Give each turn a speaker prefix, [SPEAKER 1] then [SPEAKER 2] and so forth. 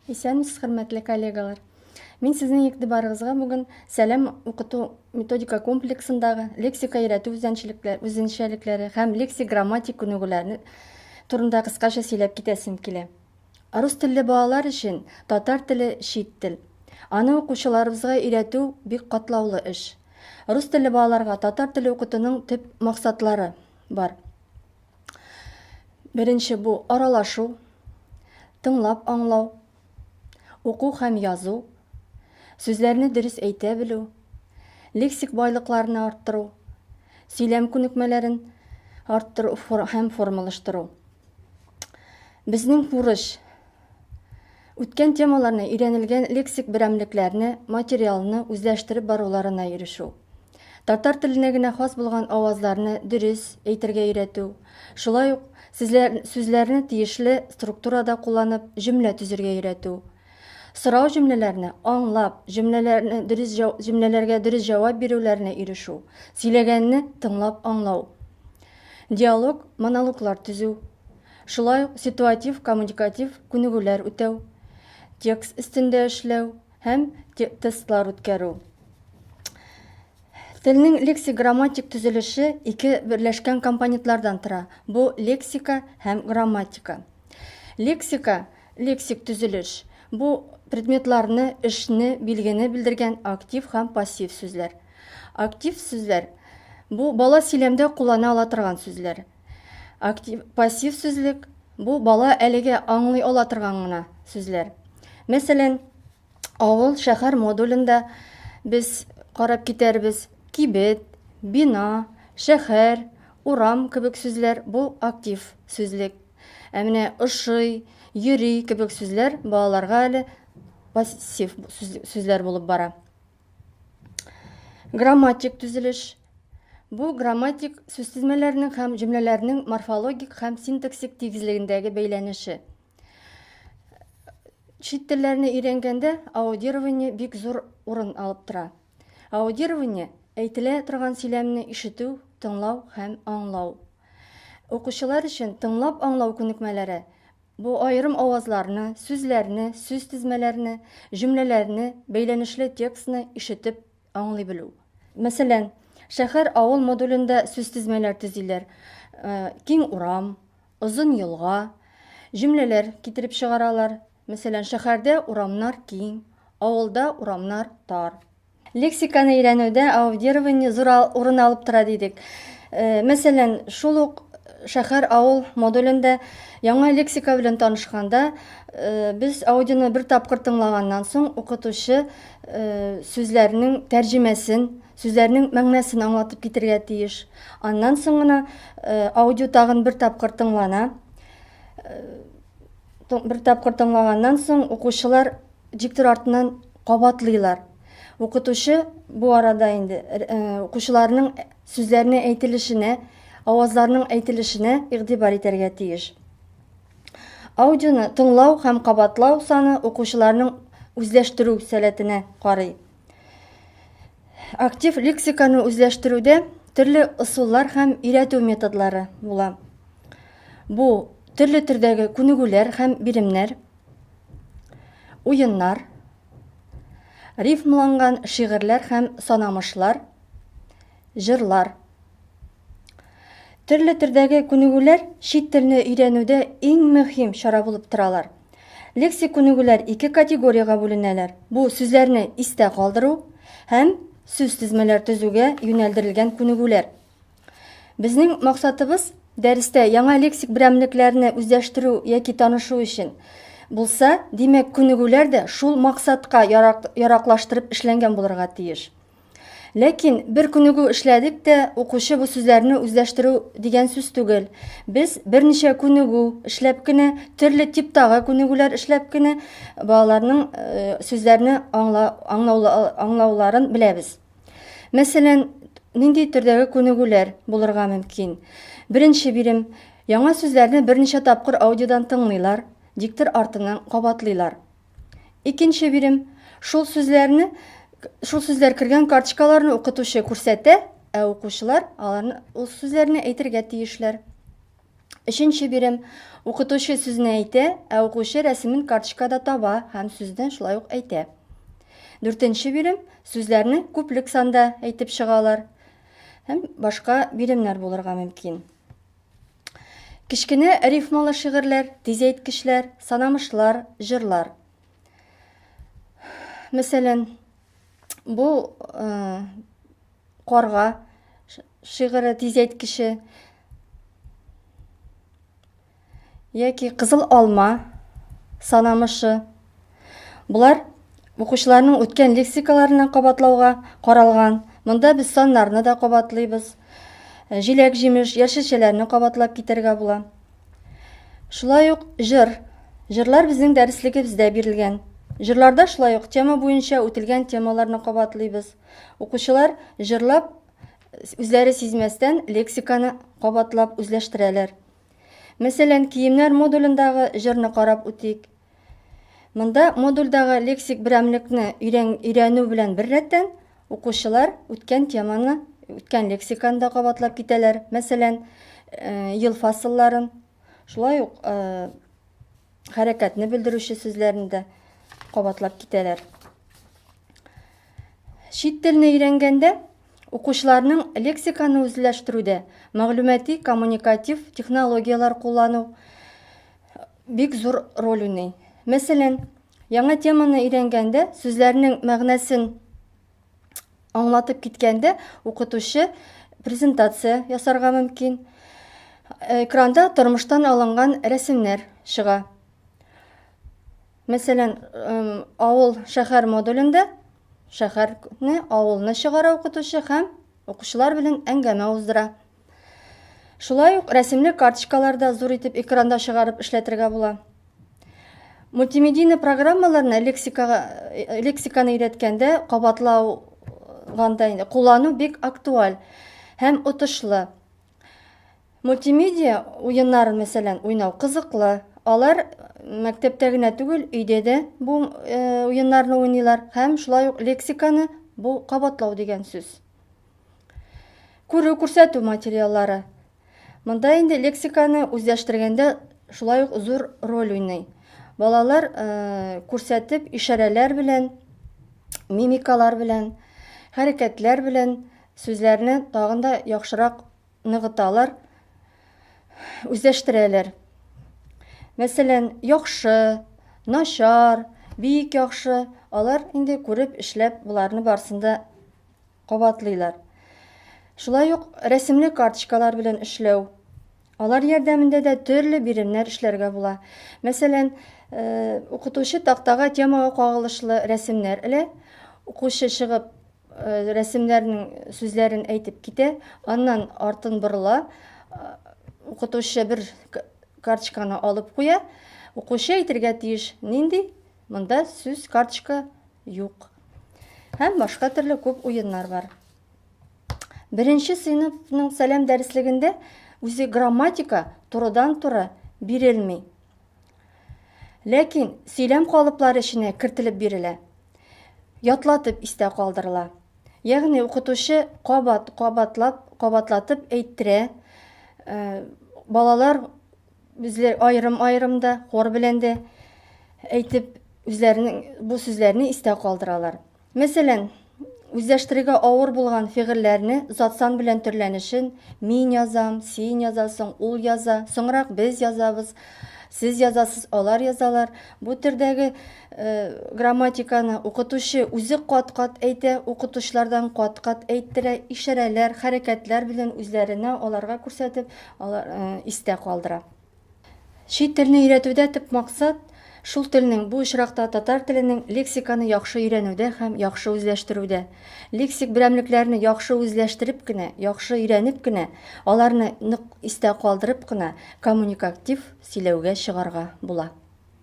[SPEAKER 1] Исәнмесез, хөрмәтле коллегалар! Мин сезнең игътибарыгызга бүген Сәлам укыту методика комплексындагы лексика өйрәтү үзенчәлекләре һәм лексик-грамматик күнегүләрне турында кыскача сөйләп китәсем килә. Рус телле балалар өчен татар теле чит тел. Аны укучыларыбызга өйрәтү бик катлаулы эш. Рус телле балаларга татар теле укытуның төп максатлары бар. Беренче бу аралашу, тыңлап аңлау, уку һәм язу, сүзләрне дөрес әйтә белү, лексик байлыкларны арттыру, сөйләм күнекмәләрен арттыру һәм формалаштыру. Безнең бурыч үткән темаларны өйрәнелгән лексик берәмлекләрне, материалны үзләштереп баруларына ирешү. Татар теленә генә хас булган авазларны дөрес әйтергә өйрәтү, шулай ук сүзләр, сүзләрне тиешле структурада кулланып җөмлә төзергә өйрәтү. Сорау җөмләләрне аңлап, җөмләләрне дөрес җөмләләргә дөрес җавап бирүләренә ирешү, сөйләгәнне тыңлап аңлау. Диалог, монологлар төзү. Шулай ук ситуатив, коммуникатив күнегүләр үтәү, текст өстендә эшләү һәм тестлар үткәрү. Телнең лексик-грамматик төзелеше ике берләшкән компонентлардан тора. Бу лексика һәм грамматика. Лексика, лексик төзелеш, бу предметларны, эшне, билгене белдергән актив һәм пассив сүзләр. Актив сүзләр бу бала сөйләмдә куллана ала торган сүзләр. Актив, пассив сүзлек бу бала әлегә аңлый ала торган гына сүзләр. Мәсәлән, авыл, шәһәр модулендә без карап китәрбез. Кибет, бина, шәһәр, урам кебек сүзләр бу актив сүзлек. Ә менә ошый, йөри кебек сүзләр балаларга әле пассив сүзләр булып бара. Грамматик төзелеш. Бу грамматик сүзтезмәләрнең һәм җөмләләрнең морфологик һәм синтаксик тигезлегендәге бәйләнеше. Чит телләрне өйрәнгәндә аудирование бик зур урын алып тора. Аудирование әйтелә торган сөйләмне ишетү, тыңлау һәм аңлау. Укучылар өчен тыңлап аңлау күнекмәләре бу аерым авазларны, сүзләрне, сүз тезмәләрне, җөмләләрне, бәйләнешле текстны ишетеп аңлый белү. Мәсәлән, шәһәр-авыл модулендә сүз тезмәләр төзиләр. Э, киң урам, озын елга, җөмләләр китереп чыгаралар. Мәсәлән, шәһәрдә урамнар киң, авылда урамнар тар. Лексиканы өйрәнүдә аудирование зур урын алып тора дидек. Э, мәсәлән, шул ук шәһәр-авыл модулендә яңа лексика белән танышканда, э, без аудионы бер тапкыр тыңлаганнан соң укытучы э, сүзләрнең тәрҗемәсен, сүзләрнең мәгънәсен аңлатып китергә тиеш. Аннан соң гына аудио тагын бер тапкыр тыңлана. Бер тапкыр тыңлаганнан соң укучылар Диктор артыннан кабатлыйлар. Укытучы бу арада инде э, укучыларның сүзләренә әйтелешенә, авазларының әйтелешенә игътибар итәргә тиеш. Аудионы тыңлау һәм кабатлау саны укучыларның үзләштерү сәләтенә карый. Актив лексиканы үзләштерүдә төрле ысуллар һәм өйрәтү методлары була. Бу төрле төрдәге күнегүләр һәм биремнәр, Уеннар, рифмаланган шигырьләр һәм санамышлар, җырлар. Төрле төрдәге күнегүләр чит телне өйрәнүдә иң мөһим чара булып торалар. Лексик күнегүләр ике категориягә бүленәләр. Бу сүзләрне истә калдыру һәм сүз тезмәләр төзүгә юнәлдерелгән күнегүләр. Безнең максатыбыз дәрестә яңа лексик берәмлекләрне үзләштерү яки танышу өчен булса, димәк, күнегүләр дә шул максатка ярак, яраклаштырып эшләнгән булырга тиеш. Ләкин бер күнегү эшләдек тә, укучы бу сүзләрне үзләштерү дигән сүз түгел. Без берничә күнегү эшләп кенә, төрле типтагы күнегүләр эшләп кенә балаларның э, сүзләрне аңла, аңлауларын беләбез. Мәсәлән, нинди төрдәге күнегүләр булырга мөмкин? Беренче бирем, яңа сүзләрне берничә тапкыр аудиодан тыңлыйлар, диктор артыннан кабатлыйлар. Икенче бирем, шул сүзләрне шул сүзләр кергән карточкаларны укытучы күрсәтә, ә укучылар аларны ул сүзләрне әйтергә тиешләр. Өченче бирем. Укытучы сүзне әйтә, ә укучы рәсемен карточкада таба һәм сүзне шулай ук әйтә. Дүртенче бирем. Сүзләрне күплек санда әйтеп чыгалар. Һәм башка биремнәр булырга мөмкин. Кечкенә рифмалы шигырьләр, тизәйткечләр, санамышлар, җырлар. Мәсәлән, бу э, Карга шигыре тизәйткече яки Кызыл алма санамышы. Болар укучыларның үткән лексикаларына кабатлауга каралган. Монда без саннарны да кабатлыйбыз. Э, җиләк-җимеш, яшелчәләрне кабатлап китәргә була. Шулай ук җыр. Җырлар безнең дәреслегебездә бирелгән. Җырларда шулай ук тема буенча үтелгән темаларны кабатлыйбыз. Укучылар җырлап, үзләре сизмәстән лексиканы кабатлап үзләштерәләр. Мәсәлән, киемнәр модулендагы җырны карап үтик. Монда модульдагы лексик берәмлекне өйрән, өйрәнү белән беррәттән, укучылар үткән теманы, үткән лексиканы да кабатлап китәләр. Мәсәлән, э, ел фасылларын, шулай ук э, хәрәкәтне белдерүче сүзләрне дә кабатлап китәләр. Чит телне өйрәнгәндә укучыларның лексиканы үзләштерүдә мәгълүмати коммуникатив технологияләр куллану бик зур роль уйный. Мәсәлән, яңа теманы өйрәнгәндә сүзләрнең мәгънәсен аңлатып киткәндә укытучы презентация ясарга мөмкин. Экранда тормыштан алынган рәсемнәр чыга. Мәсәлән, авыл шәһәр модулендә шәһәрне, авылны чыгара укытучы һәм укучылар белән әңгәмә уздыра. Шулай ук рәсемле карточкалар да зур итеп экранда чыгарып эшләтергә була. Мультимедийный программаларны лексикага, лексиканы өйрәткәндә кабатлауганда инде куллану бик актуаль һәм отышлы. Мультимедиа уеннарын, мәсәлән, уйнау кызыклы. Алар мәктәптә генә түгел, өйдә дә бу э, уеннарны уйныйлар һәм шулай ук лексиканы бу кабатлау дигән сүз. Күрү күрсәтү материаллары. Монда инде лексиканы үзләштергәндә шулай ук зур роль уйный. Балалар э, күрсәтеп, ишарәләр белән, мимикалар белән, хәрәкәтләр белән сүзләрне тагын да яхшырак ныгыталар, үзләштерәләр. Мәсәлән, яхшы, начар, бик яхшы, алар инде күреп, эшләп, боларны барысын да кабатлыйлар. Шулай ук рәсемле карточкалар белән эшләү. Алар ярдәмендә дә төрле биремнәр эшләргә була. Мәсәлән, э, укытучы тактага темага кагылышлы рәсемнәр элә. Укучы чыгып Э, рәсемнәрнең сүзләрен әйтеп китә, аннан артын борыла, э, укытучы бер карточканы алып куя, укучы әйтергә тиеш, нинди монда сүз карточка юк. Һәм башка төрле күп уеннар бар. Беренче сыйныфның сәлам дәреслегендә үзе грамматика турыдан-туры бирелми. Ләкин сөйләм калыплары эченә кертелеп бирелә. Ятлатып истә калдырыла. Ягъни укытучы кабат, кабатлап, кабатлатып әйттерә. Э, балалар үзләре аерым-аерым да, хор белән дә әйтеп, үзләренең бу сүзләрне истә калдыралар. Мәсәлән, үзләштерергә авыр булган фигыльләрне зат-сан белән төрләнешен мин язам, син язасың, ул яза, соңрак без язабыз, сез язасыз, алар язалар. Бу төрдәге э, грамматиканы укытучы үзе кат-кат әйтә, укытучылардан кат-кат әйттерә, ишарәләр, хәрәкәтләр белән үзләренә аларга күрсәтеп, алар э, истә калдыра. Чит телне өйрәтүдә төп максат, шул телнең, бу очракта татар теленең лексиканы яхшы өйрәнүдә һәм яхшы үзләштерүдә. Лексик берәмлекләрне яхшы үзләштереп кенә, яхшы өйрәнеп кенә, аларны нык истә калдырып кына коммуникатив сөйләүгә чыгарга була.